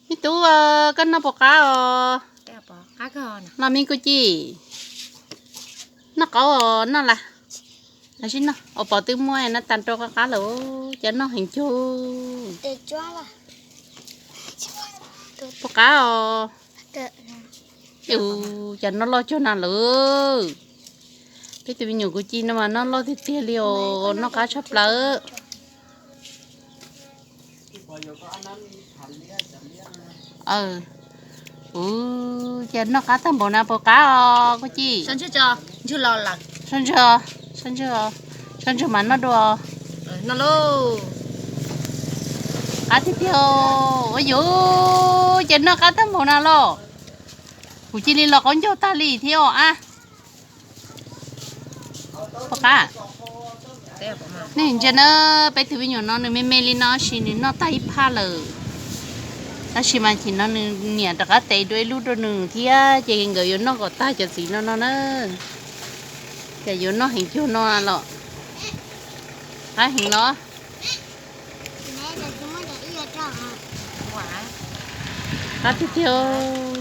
Me tub, koj noj puas qab os? Noj me kuv ci. Noj qab os, noj las. Los sis noj, ua pom twb muab noj tag nrho qab qab lawm, cas noj heev cuag. Puas qab os? Cas noj loj cuag na lawm. Peb tus me nyuam kuv ci no mas noj loj tiag tiag li os, noj qab tshaj plaws. Ua cas noj qab tag npaum na, puas qab os kuv ci? Sab ntswg, sab ntswg, sab ntswg mas noj dua. Qab tiag tiag. Ua yus, cas noj qab tag npaum na los. Kuv cia li los qaub ncaug tag li thiab os a. Puas qab? Nej ntsia na, peb tus me nyuam no nws me me li no tab sis nws noj tag ib phaj lawm. Tab sis mas chim no nws niam rov qab tev dua ib lub rau nws thiab ces nkawd yuav noj kom tag cov txiv no no na. Ces yuav noj heev cuag no los. Qab heev los. Qab tiag tiag.